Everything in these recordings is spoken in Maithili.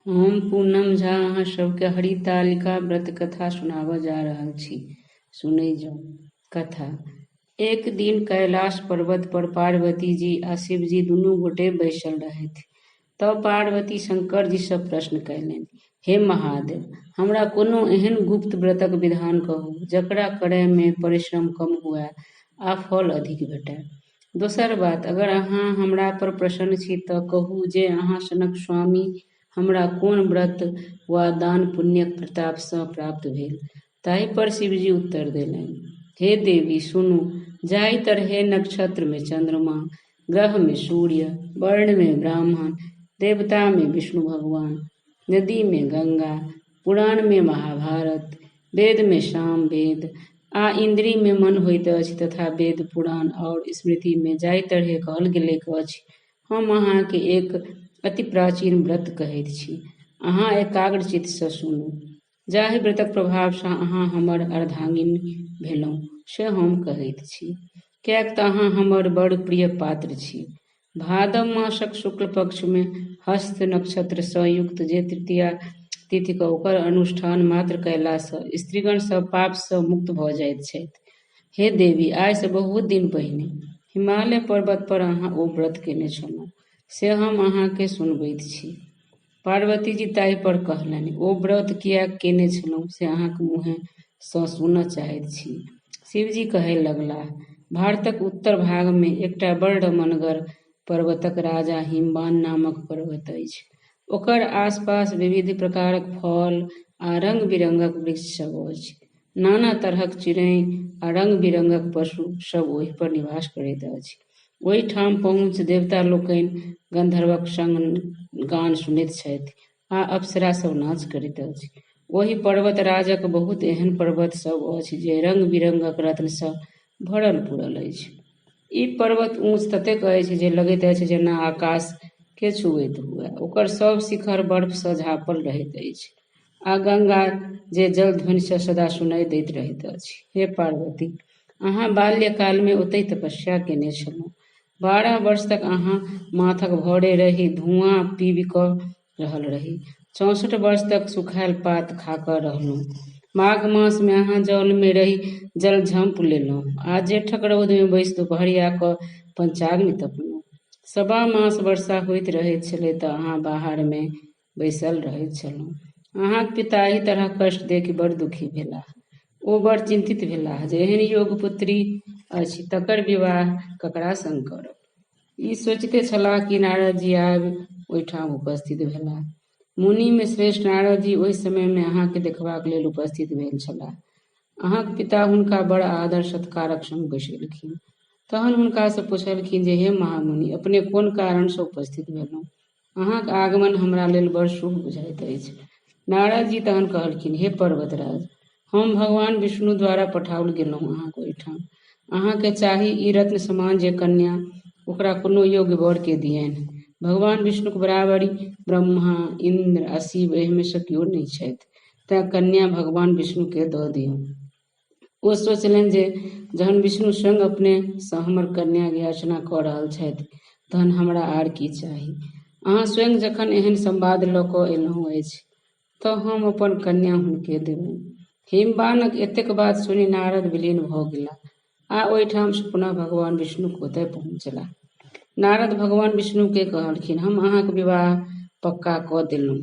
हम पूनम झा अहाँ सबके हरितालिका व्रत कथा सुनाबऽ जा रहल छी, सुनै जाउ। कथा। एक दिन कैलाश पर्वत पर पार्वती जी आ शिवजी दुनू गोटे बैसल रहथि तऽ पार्वती शंकर जी सँ प्रश्न कयलनि, हे महादेव, हमरा कोनो एहन गुप्त व्रतक विधान कहू जकरा करय मे परिश्रम कम हुए आ फल अधिक भेटय। दोसर बात, अगर अहाँ हमरा पर प्रसन्न छी तऽ कहू जे अहाँ सनक स्वामी हमरा कोन व्रत वा दान पुण्यक प्रताप सँ प्राप्त भेल। ताहि पर शिवजी उत्तर देलनि, हे देवी सुनू, जाहि तरहे नक्षत्र मे चंद्रमा, ग्रह मे सूर्य, वर्ण मे ब्राह्मण, देवता मे विष्णु भगवान, नदी मे गंगा, पुराण मे महाभारत, वेद मे सामवेद आ इंद्री मे मन होइत अछि तथा वेद, पुराण और स्मृति मे जाहि तरहे कहल गेलैक अछि, हम अहाँ के एक अति प्राचीन व्रत कहैत छी। अहाँ एकाग्रचित्त सँ सुनू। जाहि व्रतक प्रभाव सँ अहाँ हमर अर्धांगिनी भेलहुँ से हम कहैत छी, किएक तऽ अहाँ हमर बड़ प्रिय पात्र छी। भादव मासक शुक्ल पक्ष मे हस्त नक्षत्र सँ युक्त जे तृतीया तिथि के ओकर अनुष्ठान मात्र कयला सँ स्त्रीगण सब पाप सँ मुक्त भऽ जाइत छथि। हे देवी, आइ सँ बहुत दिन पहिने हिमालय पर्वत पर अहाँ ओ व्रत केने छलहुँ, से हम अहाँ के सुनबैत छी। पार्वती जी ताहि पर कहलनि, ओ व्रत किएक केने छलहुँ से अहाँक मुँहे सँ सुनऽ चाहैत छी। शिवजी कहय लगलाह, भारतक उत्तर भाग मे एकटा बड़ रमणगर पर्वतक राजा हिमवान नामक पर्वत अछि। ओकर आसपास विविध प्रकारक फल आ रंग-बिरंगक वृक्ष सब अछि। नाना तरहक चिड़ै आ रंग-बिरंगक पशु सब ओहि पर निवास करैत अछि। ओहि ठाम पहुँच देवता लोकनि गंधर्वक संग गान सुनैत छथि आ अप्सरा सब नाच करैत अछि। ओहि पर्वत राजक बहुत एहन पर्वत सब अछि जे रंग-बिरंगक रत्न सँ भरल पुरल अछि। ई पर्वत ऊँच ततेक अछि जे लगैत अछि जेना आकाश के छुबैत हुए। ओकर सब शिखर बर्फ सँ झाँपल रहैत अछि आ गंगा जे जलध्वनि सँ सदा सुनाई दैत रहैत अछि। हे पार्वती, अहाँ बाल्यकाल मे ओतहि तपस्या केने छलहुँ। 12 वर्ष तक अहाँ माथक भरे रहि धुआँ पीबि कऽ रहल रही। 64 वर्ष तक सुखायल पात खा कऽ रहलहुँ। माघ मास मे अहाँ जल मे रहि जलझम्प लेलहुँ आ जेठक रौद मे बैसि दुपहरिया कऽ पंचाग्नि तपलहुँ। 1.25 मास वर्षा होइत रहैत छलै तऽ अहाँ बाहर मे बैसल रहैत छलहुँ। अहाँक पिता एहि तरहक कष्ट देखि बड़ दुखी भेलाह। ओ बड़ चिंतित भेलाह जे एहन योग्य पुत्री अछि तकर विवाह ककरा संग करब। ई सोचिते छलाह कि नारद जी आबि ओहिठाम उपस्थित भेलाह। मुनि मे श्रेष्ठ नारद जी ओहि समय मे अहाँ के देखबाक लेल उपस्थित भेल छलाह। अहाँक पिता हुनका बड़ आदर सत्कारक संग बैसेलखिन। तहन हुनका सँ पुछलखिन जे हे महामुनि, अपने कोन कारण सँ उपस्थित भेलहुँ? अहाँक आगमन हमरा लेल बड़ शुभ बुझाइत अछि। नारद जी तहन कहलखिन, हे पर्वतराज, हम भगवान विष्णु द्वारा पठाओल गेलहुँ अहाँक ओहिठाम। अहाँके चाही ई रत्न समान जे कन्या, ओकरा कोनो योग्य वर के दियनि। भगवान विष्णुक बराबरी ब्रह्मा, इंद्र आ शिव एहि मे सँ केओ नहि छथि, तेँ कन्या भगवान विष्णु के दऽ दियौन। ओ सोचलनि जे जहन विष्णु स्वयं अपने सँ हमर कन्याक याचना कऽ रहल छथि तहन हमरा आर की चाही। अहाँ स्वयं जखन एहन संवाद लऽ कऽ अयलहुँ अछि तऽ हम अपन कन्या हुनके देबनि। हिमवानक एतेक बात सुनि नारद विलीन भऽ गेलाह आ ओहिठाम सँ पुनः भगवान विष्णुक ओतय पहुँचलाह। नारद भगवान विष्णु के कहलखिन, हम अहाँक विवाह पक्का कऽ देलहुँ।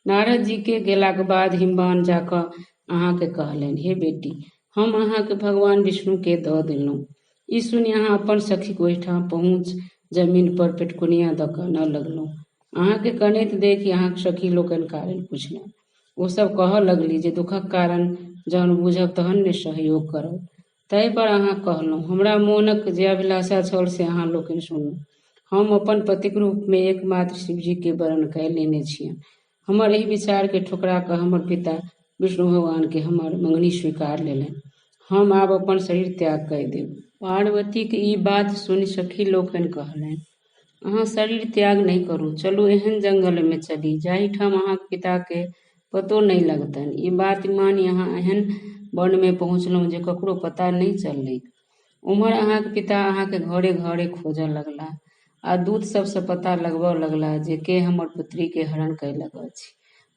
नारद जी के गेलाक बाद हिमवान जा कऽ अहाँके कहलनि, हे बेटी, हम अहाँके भगवान विष्णु के दऽ देलहुँ। ई सुनि अहाँ अपन सखीक ओहिठाम पहुँच जमीन पर पेटकुनिया दऽ कानऽ लगलहुँ। अहाँके कनैत देखि अहाँक सखी लोकनि कारण पुछलनि। ओ सब कहऽ लगली जे दुखक कारण जहन बुझब तहन ने सहयोग करब। ताहि पर अहाँ कहलहुँ, हमरा मोनक जे अभिलाषा छल से अहाँ लोकनि सुनू। हम अपन पतिक रूप मे एकमात्र शिवजी के वरण कय लेने छियनि। हमर एहि विचार के ठुकरा कऽ हमर पिता विष्णु भगवान के हमर मंगनी स्वीकार लेलनि। हम आब अपन शरीर त्याग कय देब। पार्वतीक ई बात सुनि सखी लोकनि कहलनि, अहाँ शरीर त्याग नहि करू। चलू एहन जंगल मे चली जाहिठाम अहाँक पिता के पतो नहि लगतनि। ई बात मानि अहाँ एहन वन मे पहुँचलहुँ जे ककरो पता नहि चललैक। ओम्हर अहाँक पिता अहाँके घरे घरे खोजऽ लगलाह। आ दूत सब सँ पता लगबय लगलाह जे के हमर पुत्री के हरण कयलक अछि।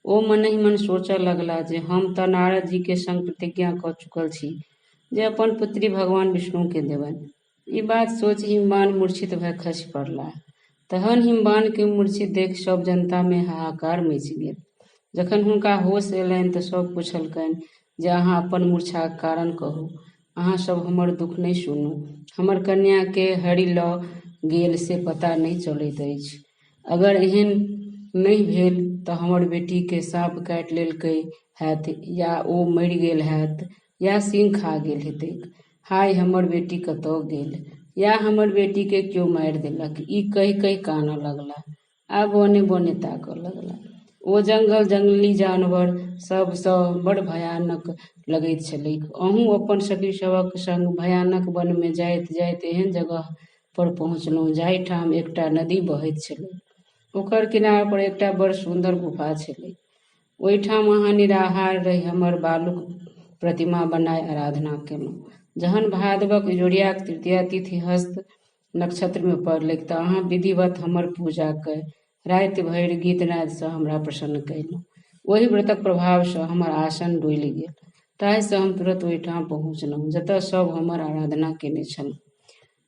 ओ मनहि मन सोचय लगलाह जे हम त नारदजी के संग प्रतिज्ञा क चुकल छी जे अपन पुत्री भगवान विष्णु के देबनि। ई बात सोचि हिमवान मूर्छित भऽ खसि पड़लाह। तहन हिमवान के मूर्छित देखि सब जनता मे हाहाकार मचि गेल। जखन हुनका होश अयलनि तऽ सब पुछलकनि जे अहाँ अपन मूर्छाक कारण कहू। अहाँ सब हमर दुख नहि सुनू। हमर कन्या के हरि लऽ गेल से पता नहि चलैत अछि। अगर एहन नहि भेल तऽ हमर बेटी के साँप काटि लेलकै हैत या ओ मरि गेल हैत या सिंह खा गेल हेतैक। हाय हमर बेटी कतऽ गेल या हमर बेटी के केओ मारि देलक। ई कहि-कहि कानऽ लगलाह आ बने-बने ताकऽ लगलाह। ओ जंगल जंगली जानवर सब सँ बड़ भयानक लगैत छलैक। अहूँ अपन सखी सभक संग भयानक वन मे जाइत-जाइत एहन जगह पर पहुँचलहुँ जाहि ठाम एकटा नदी बहैत छलैक। ओकर किनार पर एकटा बड़ सुन्दर गुफा छलैक। ओहि ठाम अहाँ निराहार रहि हमर बालुक प्रतिमा बनाय आराधना केलहुँ। जहन भादवक इजोरियाक तृतीया तिथि हस्त नक्षत्र मे पड़लैक तऽ अहाँ विधिवत हमर पूजा कय राति भरि गीतनाद सँ हमरा प्रसन्न कयलहुँ। ओहि व्रतक प्रभाव सँ हमर आसन डोलि गेल। ताहि सँ हम तुरत ओहिठाम पहुँचलहुँ जतय सब हमर आराधना केने छल।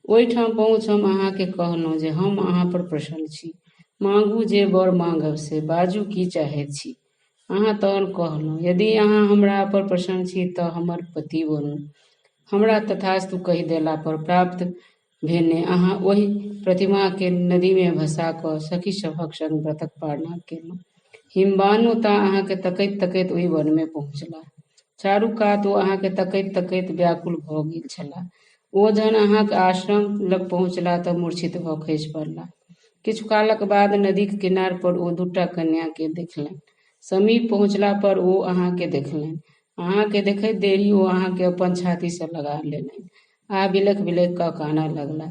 ओहिठाम पहुँच हम अहाँके कहलहुँ जे हम अहाँ पर प्रसन्न छी। मांगू जे वर मांगब से बाजू की चाहैत छी। अहाँ तहन कहलहुँ यदि अहाँ हमरा पर प्रसन्न छी तऽ हमर पति बनू। हमरा तथास्तु कहि देला पर प्राप्त भेने अहाँ ओहि प्रतिमा के नदी मे भसा कऽ सखी सभक संग व्रतक पारणा केलहुँ। हिमवानो ता अहाँके तकैत-तकैत ओहि वन मे पहुँचलाह। चारू कात ओ अहाँके तकैत-तकैत व्याकुल भऽ गेल छलाह। ओ जहन अहाँक आश्रम लग पहुँचलाह तऽ मूर्छित भऽ खसि पड़लाह। किछु कालक बाद नदीक किनार पर ओ दूटा कन्या के देखलनि। समीप पहुँचला पर ओ अहाँके देखलनि। अहाँके देखैत देरी ओ अहाँके अपन छाती सँ लगा लेलनि आ बिलखि-बिलखि कऽ कानऽ लगलाह।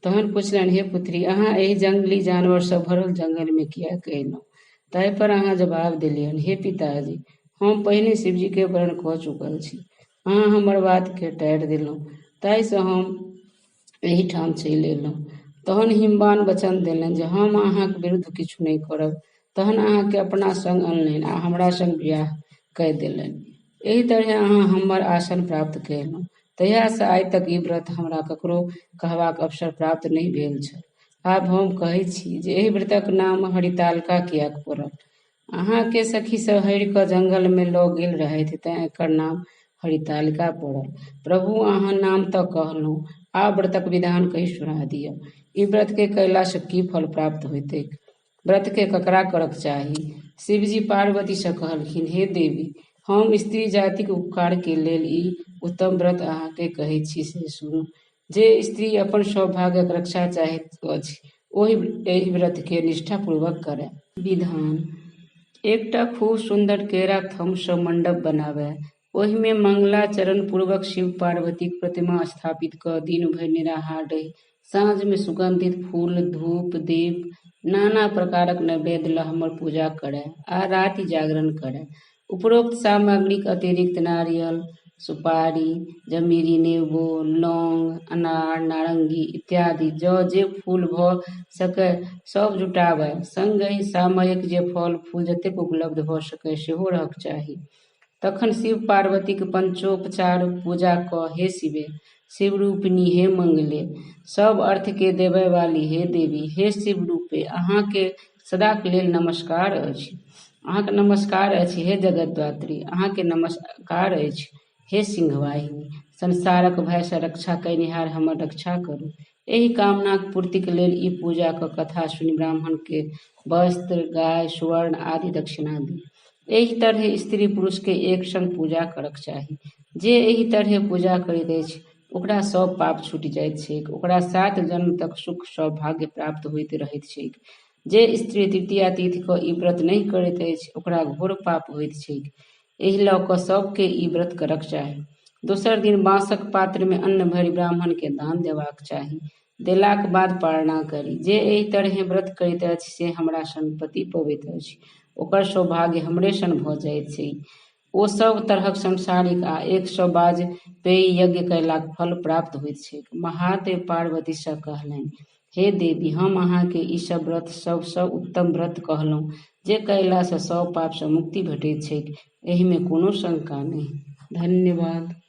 तहन पुछलनि, हे पुत्री, अहाँ एहि जंगली जानवर सँ भरल जंगल मे किएक अयलहुँ? ताहि पर अहाँ जवाब देलियनि, हे पिताजी, हम पहिने शिवजी के वरण कऽ चुकल छी। अहाँ हमर बात के टारि देलहुँ, ताहि सँ हम एहि ठाम चलि अयलहुँ। तहन हिमवान वचन देलनि जे हम अहाँक विरुद्ध किछु नहि करब। तहन अहाँके अपना संग अनलनि आ हमरा संग बियाह कय देलनि। एहि तरहें अहाँ हमर आसन प्राप्त कयलहुँ। तहिया सँ आइ तक ई व्रत हमरा ककरो कहबाक अवसर प्राप्त नहि भेल छल। आब हम कहैत छी जे एहि व्रतक नाम हरितालिका किएक पड़ल। अहाँके सखी सब हरि कऽ जंगल मे लऽ गेल रहथि तेँ एकर नाम हरितालिका पड़ल। प्रभु अहाँ नाम तऽ कहलहुँ, आब व्रतक विधान कहि सुना दिअ। ई व्रत के कयला सँ की फल प्राप्त होयतैक? व्रत के ककरा करक चाही? शिवजी पार्वती सँ कहलखिन, हे देवी, हम स्त्री जातिक उपकार के लेल ई उत्तम व्रत अहाँके कहैत छी से सुनू। जे स्त्री अपन सौभाग्यक रक्षा चाहैत अछि ओ एहि व्रत के निष्ठापूर्वक करय। विधान: एकटा खूब सुन्दर केराक थम्ह सँ मंडप बनाबय। ओहि मे मंगलाचरण पूर्वक शिव-पार्वतीक प्रतिमा स्थापित कऽ दिन भरि निराहार रहि साँझ मे सुगन्धित फूल, धूप, दीप, नाना प्रकारक नैवेद्य लऽ हमर पूजा करय आ राति जागरण करय। उपरोक्त सामग्रीक अतिरिक्त नारियल, सुपारी, जमीरी नेबो, लौंग, अनार, नारंगी इत्यादि जँ जे फूल भऽ सकय सब जुटाबय। संगहि सामयिक जे फल-फूल जतेक उपलब्ध भऽ सकय सेहो रहक चाही। तखन शिव-पार्वतीक पंचोपचार पूजा कऽ हे शिवे! शिवरूपिणी! हे मंगले! सब अर्थ केँ देबयवाली हे देवी! हे शिवरूपे! अहाँ केँ सदाक लेल नमस्कार अछि। अहाँक नमस्कार अछि हे जगद्धात्री! अहाँ केँ नमस्कार अछि हे सिंहवाहिनी! संसारक भय सँ रक्षा कयनिहार हमर रक्षा करू। एहि कामनाक पूर्तिक लेल ई पूजाक कथा सुनि ब्राह्मण केँ वस्त्र, गाय, सुवर्ण आदि दक्षिणा दी। एहि तरहें स्त्री-पुरुष केँ एक संग पूजा करक चाही। जे एहि तरहें पूजा करैत अछि ओकरा सब पाप छुटि जाइत छैक। ओकरा सात जन्म तक सुख सौभाग्य प्राप्त होइत रहैत छैक। जे स्त्री तृतीया तिथि कऽ ई व्रत नहि करैत अछि ओकरा घोर पाप होइत छैक। एहि लऽ कऽ सब केँ ई व्रत करक चाही। दोसर दिन बाँसक पात्र मे अन्न भरि ब्राह्मण केँ दान देबाक चाही। देलाक बाद पारणा करी। जे एहि तरहें व्रत करैत अछि से हमरा सन पति पबैत अछि। ओकर सौभाग्य हमरे सन भऽ जाइत छैक। ओ सब तरहक सांसारिक आ 100 वाजपेयी यज्ञ कयलाक फल प्राप्त होइत छैक। महादेव पार्वती सँ कहलनि, हे देवी, हम अहाँ केँ ई सब व्रत सब सँ उत्तम व्रत कहलहुँ, जे कयला सँ सब पाप सँ मुक्ति भेटैत छैक, एहि मे कोनो शंका नहि। धन्यवाद।